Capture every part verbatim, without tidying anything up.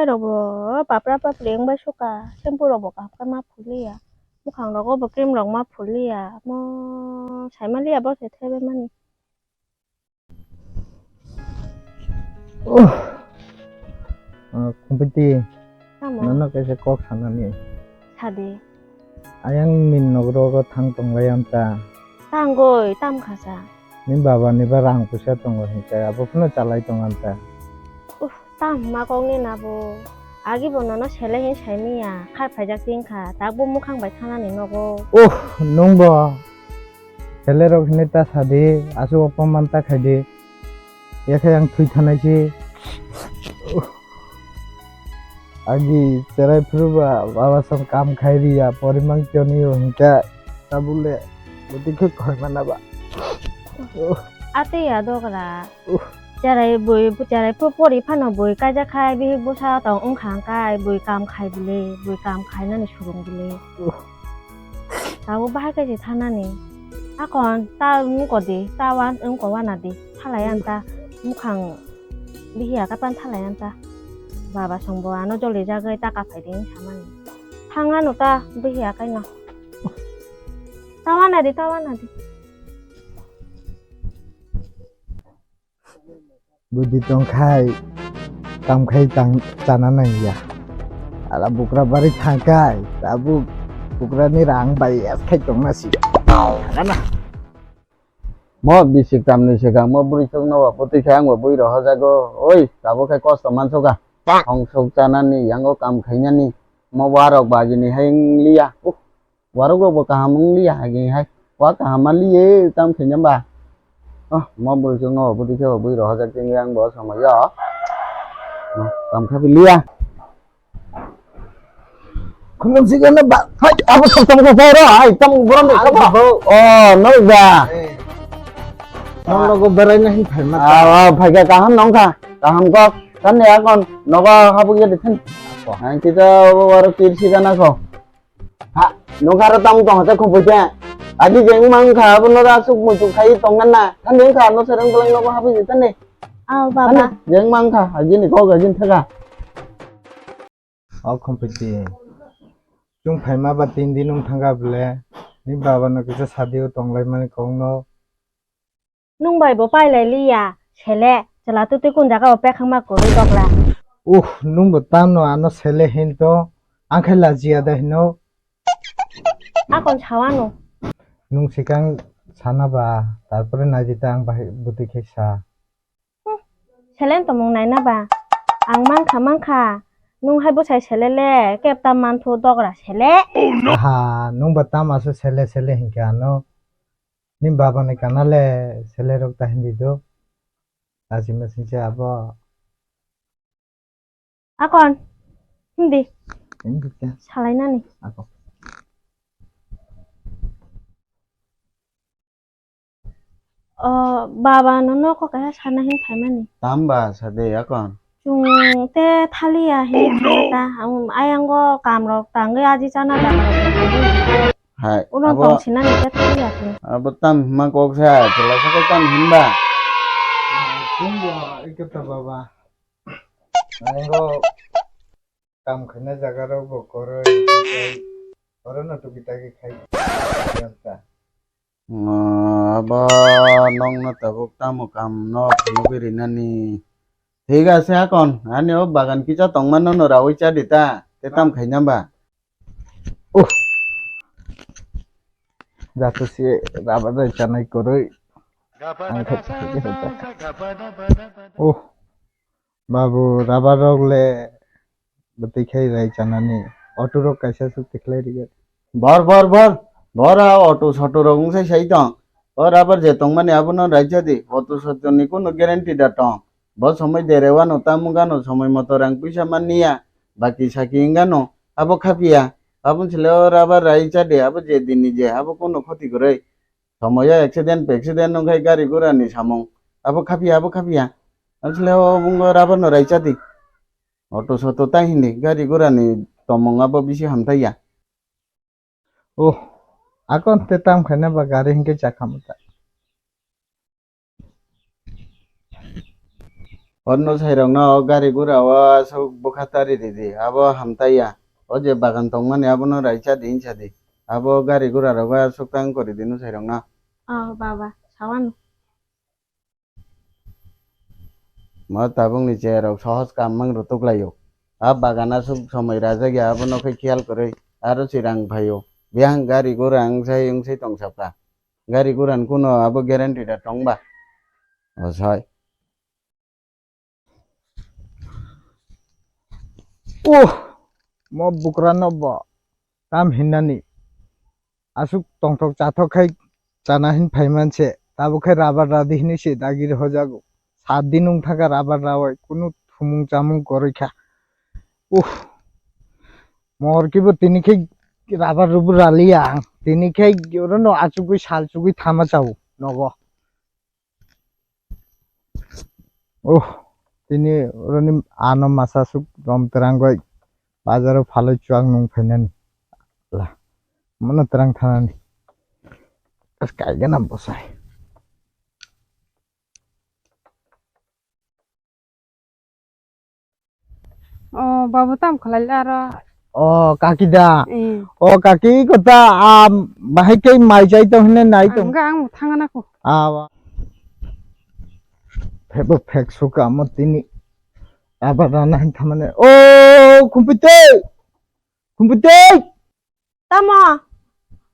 Rok bo papra papri wngbai suka, shampoo rok bo kaham khe ma phuliya, mukhang rogo bo cream rok ma phuliya, mo saimaliya bo se thebemani. Oh. Ah, Khumpiti, tamo? Nono kaisa kok sanani. Sadi. Ayang ni nogrogo thang tonglai amta. Tangoi, tam khasa. Ni baba ni ba rang puisa tongo hinka, abo phano chalai tong amta. Uh, tam ma kok ni nabo. Agi bo nono sele hin saimiya, khar phaijak tin kha, tak bo mukhang bai thanani nogo. Oh, nung bo. Selerok hinwi ta sadi, aswk opoman ta khaidi. Yakhai ang thwi thanai si. Agi cherai phuru ba baba sam kam khai riya, porimang tiyoni o hinkhe tabule bwtwi khe khoi mana ba. Ate ya dogra. Uh. Cherai bui, cherai phu pori phano bui kaijak khai, bihik bwsa tong wngkha hwnkhe bui kam khai bile, bui kam khainani surung bile. Uh. Tabuk bahai khe se thanani. Akon ta wngko di, ta wan wngko wana di. Thalai ang ta mukhang bihiya kapan thalai ang ta. Baba songbo ano joli jagwi ta kaphai di wng samani. Thang ano ta bihiya kaino. Ta wana di, ta wana di. Budi tongkhai, tamkhai tang chana nangya. Ala bukra bari thangkhai, tabuk bukrani rang bai es khai tongna si. Thangana. Mo bisik tamni swkang mo bwrwi chukno bo putwi khai ang bo bui rohojago. Oi, tabuk khai kosto mansuka. Hong suk chanani, yango kam khainani. Mo warok bagini hai wngliya. Uh. Warok rok bo kaham wng liya hagi hai. Wa kaham ma liye tam khe nyamba. Oh, mo bwrwi chwng no bwtwi khe bwrwi rohorjak chwng yang bo somai yo. No, tam kha liya. Khunum si gana ba. Hai, abo tam tam ko ro, hai tam borom de ko. Oh, no da. Eh. Nong logo berai na hin phai ma. Ah, ah, phai ka kaham nong kha. Kaham kok. Kan ya kon nogo habu ye de thin. Ang kita warok kir si gana ko. Ha, nokha ro tamo tong hata khopoi te. Agi jeng mang kha, abo no da suk muitu khai tong na na. Thani kha, no sereng beleng no habi je thani. Aw, baba. Thani, jeng mang kha, agi ni kok agi thaka. O khopoi te. Chung phaima ba tin din wng thangkha bole. Ni baba no kisa sadi o tong lai mani kok no. Nwng bai bo pailai liya, sele, chwla twtwi kun jaga o pekhangma kwrwi dogla. Uh, nwng bo tamo ano sele hinto, ang khe lajiya da hino. Akon sawano. Nwng sikang sana ba, tarpore naidi ta ang bahai bwtwi khe sa. Hmm, sele tongmung naina ba. Ang mankha, mankha. Nwng hai bwsai sele le, kep ta manthu dogra sele. Aha, nwng bo tamo aswk sele, sele hinkhe ano. Ni baba ni kana le selerok ta hindi do. Aji masing se abo. Akon. Hindi. Hindi ta. Salai nani. Ako. O, baba no noko kaya sana hin phaimani. Tamba sade akon. Chwng te thaliya hin ta, ang ayango kamrok tangwi aji chana jaga rok. Hai, uno abo tong sinani te thaliya khe. Abo tam hima kok sa, chwla sakhe tam hinba. Tumbo ikata baba. Ayango kam khaina jaga rok bo koroi, oro no tuki taki khai. Abo nokno tabuk tamo kam no phunugwi rinani. Thik ase akon, ani o bagan kisa tongmano no rawi cha di ta, te tam khaina ba. Uh. Jato si rabar rai chanai koroi. Ang thak thak thak. Uh. Babu, rabar rok le bwtwi khai rai chanani. Auto rok kaisa suk tikhlai rigya. Bor, bor, bor. Bor a auto soto rok wngsai sai tong. O rabar je tongmani abono raisa di. Auto soto ni kunu guarantee da tong. Bo somoi derewano tamungano somoi moto rang puisa manniya. Baki saki wngano abo khapia. Aboni sile o rabar raisa di. Abo je dini je abo kunu khoti kwrwi. Somoyo accident, accident wngkhai gari gura ni samung. Abo khapia, abo khapia. Asle o bungo rabar no raisa di. Auto soto tai hindi gari gura ni tomung abo bisi hamtaiya. Oh, akon te tam khaina ba gari hingke chakha mata. O nusairokno o gari gura o aswk bwkha tari ridi, abo hamtaiya. O je bagan tongmani abono raisa di hinsa di. Abo gari gura rogo aswk tang kori di nusairokno. Oh, baba, sawano. Mo tabukni cherok sohos kammang rw tuklaio. A bagan aswk somoi rajak ya, abono khe khiyal kwrwi aro chirang phaio. Biyang gari gura wngsai wngsai tongsapka. Gari gura ni kuno abo guarantee da tongba. Osai. Oh, mo bukrano bo tam hinnani. Aswk tongthok chathok khai chana hin phaiman se, tabuk khai rabar radi hinwi se dagi hojago. Sat din wng thangkha rabar rawai, kunu thumung chamung kwrwi kha. Uh, mor kibo tini khai rabar rubu raliya ang, tini khai orono achugwi sal chugwi thama chao nogo. Oh, tini oroni ano masa suk rom terang goi bazaro phalwi chuak nung phainani. La, mono terang thanani. As kaigana bosai. Oh, babu tam khalai aro. Oh, kaki da. Eh. Oh, kaki kota, ah, bahai kei mai chai tong hine nai tong. Ang ga ang thangana ko. Ah, ba. Phebo phek suka mo tini. Aba rana hin thamane. Oh, kumpite. Kumpite. Tamo?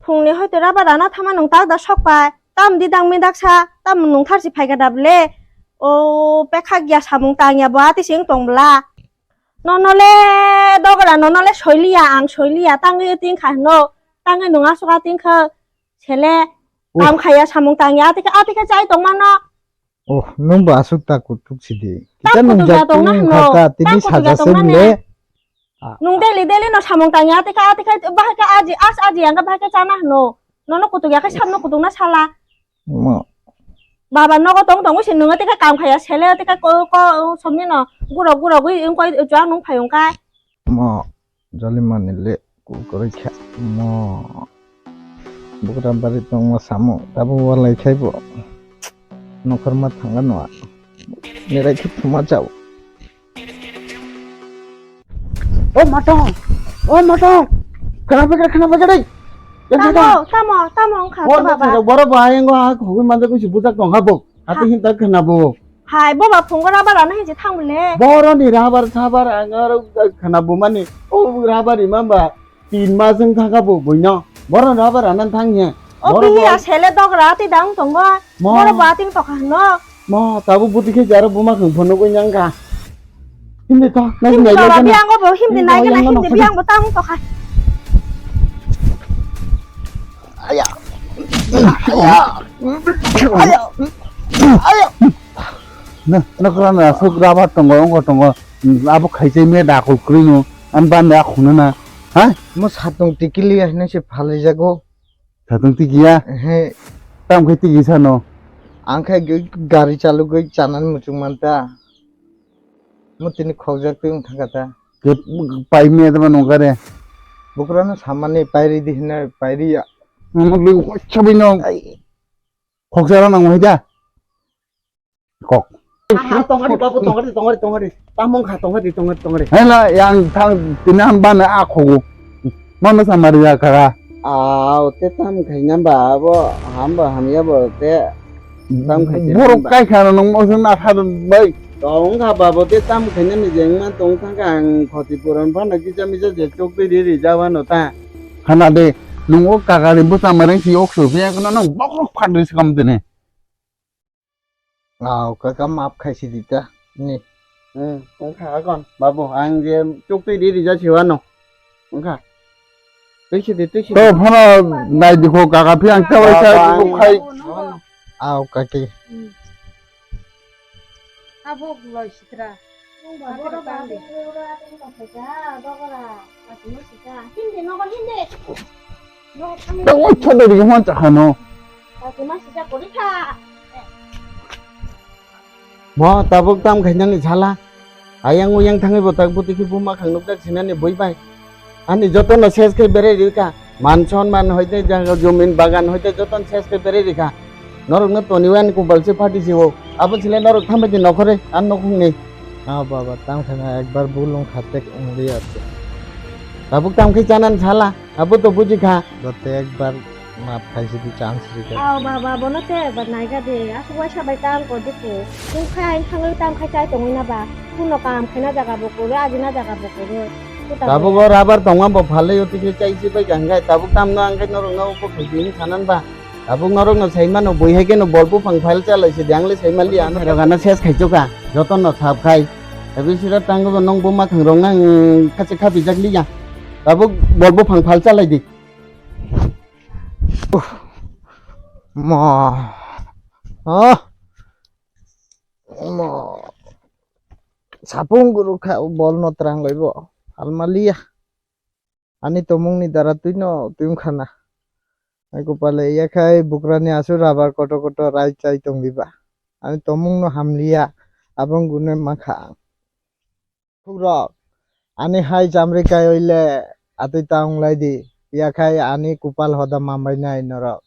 Phungni hoi twi rabar rana thama nung tak da sok pai. Tam di dang mi daksa, tam nung thar si phai ka da ble. O pekha gya samung tang ya bo ati sing tong bla. Nono le dogra nono le soiliya ang soiliya tangwi ting kha hino. Tangwi nung asuk ating kha sele. Oh. Tam khaya samung tang ya ati kha ati kha chai tong mano. Oh, nwng bo aswk ta kutuk sidi. Tam kita nung kutuk jak ya tong na tini hwno. Kha ta, tini tam kutuk ya saja tong na sebele. Ne. Ah. Nung daily daily no samung tang ya, ati kha, ati kha, bahai kha aji, as aji yang kha bahai kha chana hwno. Nono kutuk ya kha samno kutuk na sala. Mo. Baba nogo tong tong si nung ati kha kam khaya sele, ati kha ko, ko, somni no guro guro gwi wng koi chwang nung phai wng kha. Mo. Jali mani le kukuroi kha mo. Bugra bari tongma samo tabo walai khai bo. Nokhorma thangla nwa. Nerai khe thuma chao. O matong, o matong. Khana pekar, khana pekar dei. Tamo, tamo, tamo wngkha. Bor baba. Boro bo ayang o ha khogwi manjak kusi bujak tong ha bo. Ati hin tak khana bo. Hai, boba phungo rabar rana hinse thang le. Boroni rabar sabar ang aro khana bumani. O rabar imamba tin mas wng thangkha bo buino. Boroni rabar rana thang he. O boro pihi bo a sele dogra ti dang tongo. Mo. Boro ba ting tokha hino. Mo, tabu buti khe jaro buma khang phono goi nang kha. Hindi to, nai hindi nai to, nai biang bo hindi nai kha, hindi biang bo tang tokha. Aya. Aya. Aya. Aya. Na, na kora na, sok rabar tongo, ongo tongo, abo khaisai me dakol kwrwi no, an ban da khuna na, ha? Mo satung tikili ya hino se phalai jago. Satung tiki ya? He. Tam khai tiki sano? Ang khai gari chalugwi chanan muchung manta. Mo tini khokjak twi wng thangkha ta. Ke pai me da nong kare. Bukrano samani pairi di hina pairi ya. Nang lwi khoksa bai nong. Ai. Khoksa ra nang hai da. Kok. Aha, tongari, babu, tongari, tongari, tongari. Tamong kha, tongari, tongari, tongari. Hela, yang thang, tini ang bana a khogo. Mano samari ya kara. Aw, te tam khaina ba, abo, hamba, hamya bo, te tam khai te borok hamba. Kai khana nang mo sun a thar bai. Tong kha, babu, te tam khaina ni jeng man tong thang kha, ang khoti puran phana kisa misa je chok twi ri ri jawa no ta. Hana de, nung o kagari bo tamareng si ok sur, ya kono nang bokrok phadri sikam tene. Aw, kaka maaf khai sidi ta, ni. Hmm, wngkha akon, babu, ang je chuk twi di rija siwano. Wngkha. Twi sidi, twi sidi. To phano nai dikho kaka phi ang tawai sa khai. Aw, kaki. Hmm. Tabuk loi sitra. Tangwi chadori hwn chakha no. Bo tabuk tam khainani sala. Ayang uyang thangwi bo tak buti khe buma khang nukjak sinani bui bai. Ani jotono ses khe berai rikha. Man sonman hoite jaga jomin bagan hoite jotono ses khe berai rikha. Norokno toniwi ani kupal se phatisiwo. Abo chwle norok thambai di nokhore, ani nokhungni. Ah, baba, tamo khe na ekbar bul wng kha tek wng liya se. Tabuk tamo khe chanani sala, abo to buji kha. Joto ekbar map khaisi di chance rikha. Aw baba, bono te ekbar naikha de, aswk waisa bai tang kor di ko. Tungkha ang thangwi tang khai chai tongwi na ba. Kuno kam khaina jaga bo koro, ajina jaga bo koro. Tabuk o rubber tongma bo phalwi o tikhe chai si bai kha hwnkhe, tabuk tamno ang khe norokno bo khaidi hwnwi sanan ba. Tabuk norokno sai mano, bui hai kheno bol buphang phal chalai se de, ang le sai mali ano. Rok ano ses khaichukha, jotono sap khai. Tabuk sira tango bo nong buma khangrok nang khachi khapijak liya. Tabuk bol buphang phal chalai di. Mo. Oh. Mo. Sapung guru kha bol no trang lai bo. Almaliya. Ani tomung ni dara twi no twi wngkha na. Ai kupale yakhai bukrani aswk rabar kotor kotor rai chai tong diba. Ani tomung no hamliya, abong gune mankha ang. Phukrok, ani hai chamri kai oile atwi ta wng lai di. Yakhai ani kupal hoda mambai nai norok.